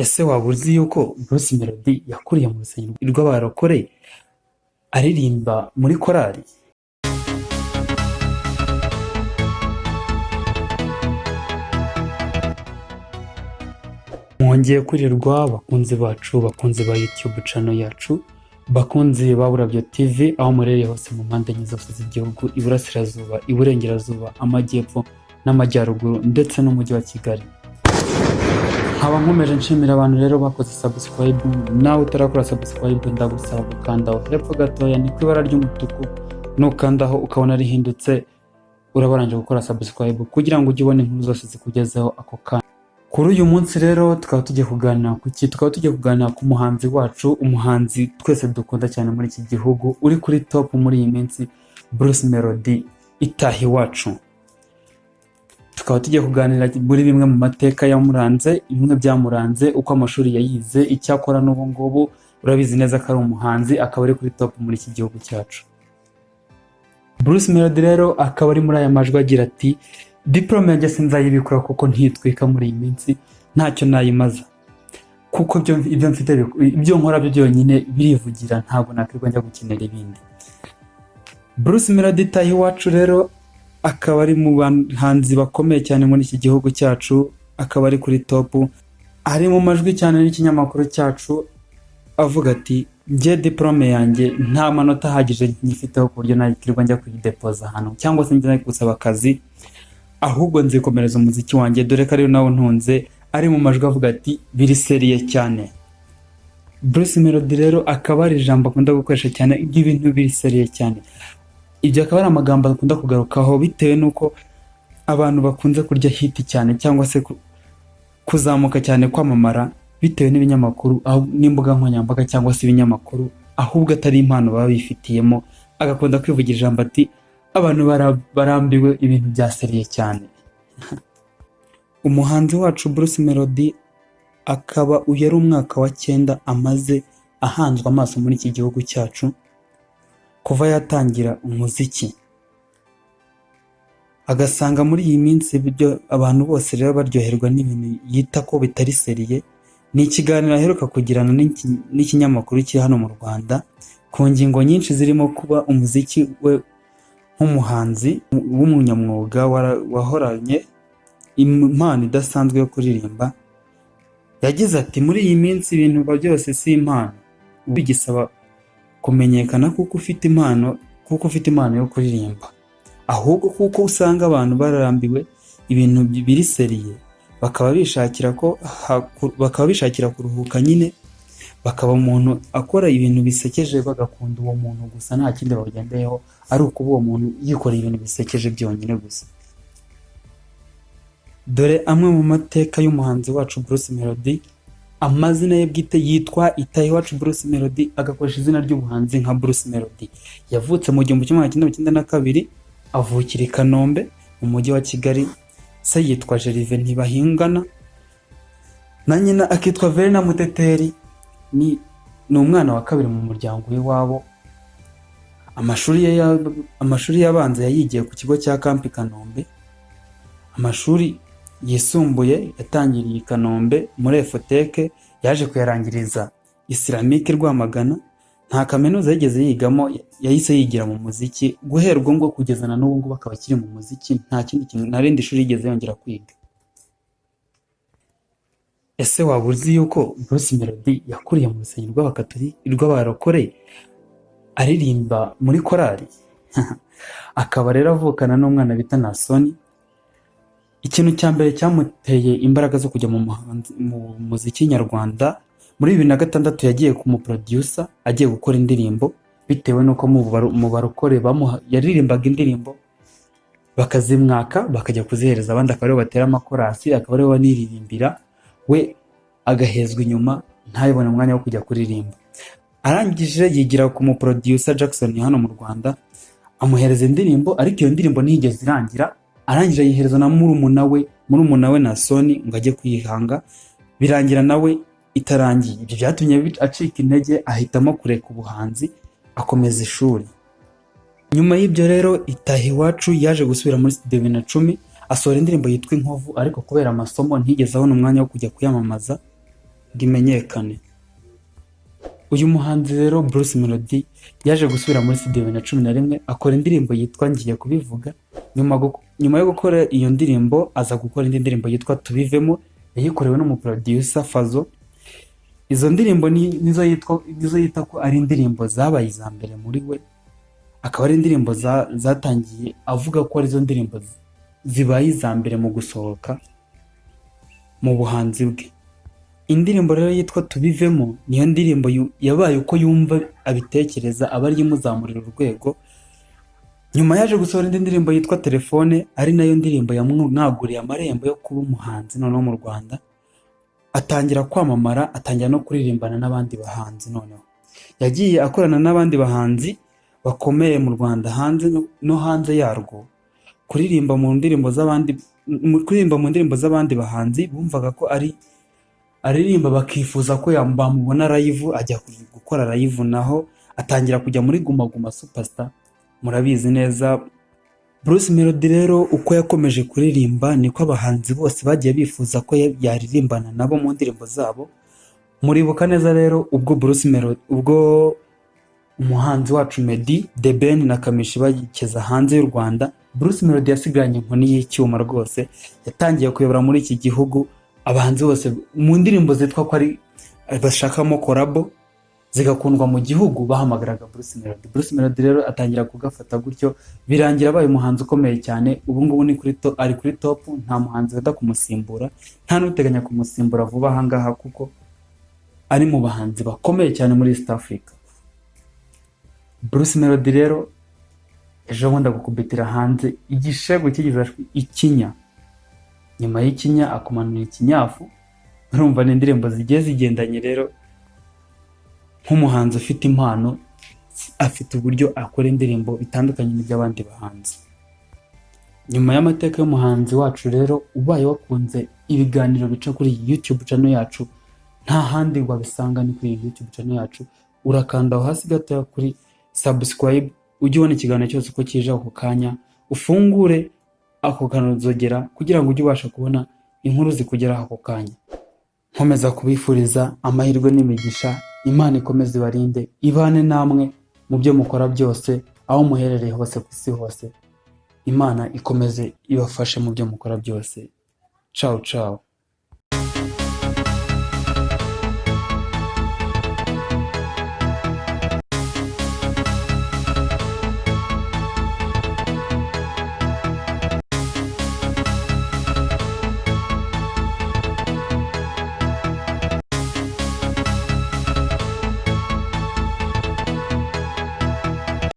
Ese waba uzi yuko Bruce Melody yakuriye mu rusengero rw'abarokore aririmba muri korali? Mwongeye kwirirwa bakunzi bacu, bakunzi ba YouTube channel yacu, bakunzi ba Burabyo TV, aho murereye hose mu mpande enye zose z'igihugu, iburasirazuba, iburengerazuba, amajyepfo n'amajyaruguru ndetse n'umujyi wa Kigali. Nkaba nkomeje nshimira abantu rero bakoze subscribe. Nawe utarakora subscribe, ndagusaba gukandaho hepfo gatoya, ni ku ibara ry'umutuku. Nukandaho ukabona rihindutse, urabarangije gukora subscribe kugira ngo ujye ubona inkuru zose zikugezeho ako kanya. Kuri uyu munsi rero tukaba tugiye kuganira ku ki? Tukaba tugiye kuganira ku muhanzi wacu, umuhanzi twese dukunda cyane muri iki gihugu, uri kuri top muri iyi minsi, Bruce Melody itaha iwacu. Tukaba tugiye kuganira muri bimwe mu mateka yamuranze, bimwe byamuranze, uko amashuri yayize, icyo akora n'ubu ngubu. Urabizi neza ko ari umuhanzi, akaba ari kuri top muri iki gihugu cyacu. Bruce Melody rero akaba ari muri aya majwi agira ati: "Diplome yanjye sinzayibikora kuko ntitwika muri iyi minsi, ntacyo nayimaza kuko ibyo mfite, ibyo nkora byo byonyine birivugira, ntabwo nakwirirwa njya gukenera ibindi." Bruce Melody itaha iwacu rero akaba ari mu bahanzi bakomeye cyane muri iki gihugu cyacu, akaba ari kuri top, ari mu majwi cyane n'ikinyamakuru cyacu avuga ati: "Njye diplome yanjye nta manota ahagije nyifiteho ku buryo nakwirirwa njya kuyidepoza ahantu cyangwa se njya gusaba akazi, ahubwo nzikomereza umuziki wanjye, dore ko ariyo nawo ntunze." Ari mu majwi avuga ati: "Biri sérieux cyane." Bruce Melody rero akaba ari ijambo akunda gukoresha cyane ry'ibintu biri sérieux cyane. Ibyo akaba ari amagambo akunda kugarukaho bitewe n'uko abantu bakunze kurya hit cyane cyangwa se kuzamuka cyane, kwamamara bitewe n'ibinyamakuru n'imbuga nkoranyambaga cyangwa se ibinyamakuru, ahubwo atari impano baba bifitiyemo. Agakunda kwivugira ijambo ati: "Abantu barambiwe ibintu bya sérieux cyane." Umuhanzi wacu Bruce Melody akaba uyu ari umwaka wa 9 amaze ahanzwe amaso muri iki gihugu cyacu kuva yatangira umuziki, agasanga muri iyi minsi ibyo abantu bose rero baryoherwa n'ibintu yita ko bitari sérieux. Ni ikiganiro aheruka kugirana n'ikinyamakuru kiri hano mu Rwanda ku ngingo nyinshi zirimo kuba umuziki we nk'umuhanzi w'umunyamwuga wahoranye impano idasanzwe yo kuririmba. Yagize ati: "Muri iyi minsi ibintu byose si impano, bigisaba kumenyekana kuko ufite impano, kuko ufite impano yo kuririmba, ahubwo kuko usanga abantu barambiwe ibintu biri sérieux, bakaba bishakira kuruhuka nyine, bakaba umuntu akora ibintu bisekeje bagakunda uwo muntu gusa, nta kindi bagendeyeho, ari ukuba uwo muntu yikoreye ibintu bisekeje byonyine gusa." Dore amwe mu mateka y'umuhanzi wacu Bruce Melody. Amazina ye bwite yitwa Itahiwacu Bruce Melody, agakoresha izina ry'ubuhanzi nka Bruce Melody. Yavutse mu 1992, avukira i Kanombe mu mujyi wa Kigali. Se yitwa Gervais Ntibahingana na nyina akitwa Verina Muteteri. Ni umwana wa kabiri mu muryango w'iwabo. Amashuri ye abanza yayigiye ku kigo cya Camp Kanombe. Amashuri yisumbuye yatangiriye i Kanombe muri Efoteke, yaje kuyarangiriza Islamique Rwamagana. Nta kaminuza yigeze yigamo, yahise yigira mu muziki guhera ubwo ngubwo kugeza na n'ubu ngubu akaba akiri mu muziki, nta kindi kintu, nta rindi shuri yigeze yongera kwiga. Ese waba uzi yuko Bruce Melody yakuriye mu rusengero rw'abarokore aririmba muri korali? Akaba rero avukana n'umwana bita Nasoni. Ikintu cya mbere cyamuteye imbaraga zo kujya mu muziki nyarwanda, muri 2006 yagiye ku muproducer agiye gukora indirimbo, bitewe n'uko mu barokore yaririmbaga indirimbo bakazimwaka, bakajya kuzihereza abandi, akaba aribo batera amakorasi, akaba aribo baniririmbira, we agahezwa inyuma, ntayibone umwanya wo kujya kuririmba. Arangije yigira ku muproducer Jackson hano mu Rwanda, amuhereza indirimbo, ariko iyo ndirimbo ntiyigeze irangira. Arangije ayihereza na murumuna we Nasoni ngo ajye kuyihanga, birangira nawe itarangiye. Ibyo byatumye acika intege, ahitamo kureka ubuhanzi akomeza ishuri. Nyuma y'ibyo rero, Itahiwacu yaje gusubira muri studio 2010, asohora indirimbo yitwa Inkovu, ariko kubera amasomo ntigeze abona umwanya wo kujya kuyamamaza. ngo imenyekane. Uyu muhanzi rero Bruce Melody yaje gusubira muri studio 2011, akora indirimbo yitwa "Ngiye Kubivuga". Nyuma yo gukora iyo ndirimbo, aza gukora indi ndirimbo yitwa "Tubivemo", yayikorewe n'umuproducer Fazo. Izo ndirimbo nizo yita ko ari indirimbo zabaye iza mbere muri we, akaba ari indirimbo zatangiye avuga ko arizo ndirimbo zibaye iza mbere mu gusohoka mu buhanzi bwe. Indirimbo rero yitwa "Tubivemo" niyo ndirimbo yabaye uko yumva abitekereza, aba ariyo imuzamurira urwego. Nyuma yaje gusohora indi ndirimbo yitwa "Telefone", ari nayo ndirimbo yamwaguriye amarembo yo kuba umuhanzi noneho mu Rwanda, atangira kwamamara, atangira no kuririmbana n'abandi bahanzi. Noneho yagiye akorana n'abandi bahanzi bakomeye mu Rwanda, hanze no hanze yarwo, kuririmba mu ndirimbo z'abandi bahanzi bumvaga ko ari aririmba, bakifuza ko bamubona live. Ajya gukora live, naho atangira kujya muri Guma Guma Superstar, murabizi neza. Bruce Melody rero uko yakomeje kuririmba, niko abahanzi bose bagiye bifuza ko yaririmbana nabo mu ndirimbo zabo. Muribuka neza rero ubwo Bruce Melody, ubwo umuhanzi wacu Meddy, The Ben na Kamichi bageze hanze y'u Rwanda, Bruce Melody yasigaranye inkoni y'icyuma rwose. Yatangiye kuyobora muri iki gihugu abahanzi bose mu ndirimbo zitwa ko ari bashakamo collabo zigakundwa mu gihugu, bahamagaraga Bruce Melody. Bruce Melody rero atangira kugafata gutyo, birangira abaye umuhanzi ukomeye cyane. Ubu ngubu ni kuri to, ari kuri top, nta muhanzi wenda kumusimbura, nta n'uteganya kumusimbura vuba aha ngaha, kuko ari mu bahanzi bakomeye cyane muri East Africa. Bruce Melody rero ejo bundi agukubitira hanze igishego kigize ikinya, nyuma y'ikinya akumanura ikinyafu. Urumva ni indirimbo zigiye zigendanye. Rero nk'umuhanzi ufite impano, afite uburyo akora indirimbo bitandukanye n'iby'abandi bahanzi. Nyuma y'amateka y'umuhanzi wacu rero, ubaye wakunze ibiganiro bica kuri iyi YouTube channel yacu, nta handi wabisanga, ni kuri iyi YouTube channel yacu. Urakanda aho hasi gatoya kuri subscribe, ujye ubona ikiganiro cyose uko kije ako kanya, ufungure ako kanozogera kugira ngo ujye ubasha kubona inkuru zikugeraho ako kanya. Nkomeza kubifuriza amahirwe n'imigisha. Imana ikomeze ibarinde, ibane namwe mu byo mukora byose, aho muherereye hose ku isi hose. Imana ikomeze ibafashe mu byo mukora byose. Ciao ciao.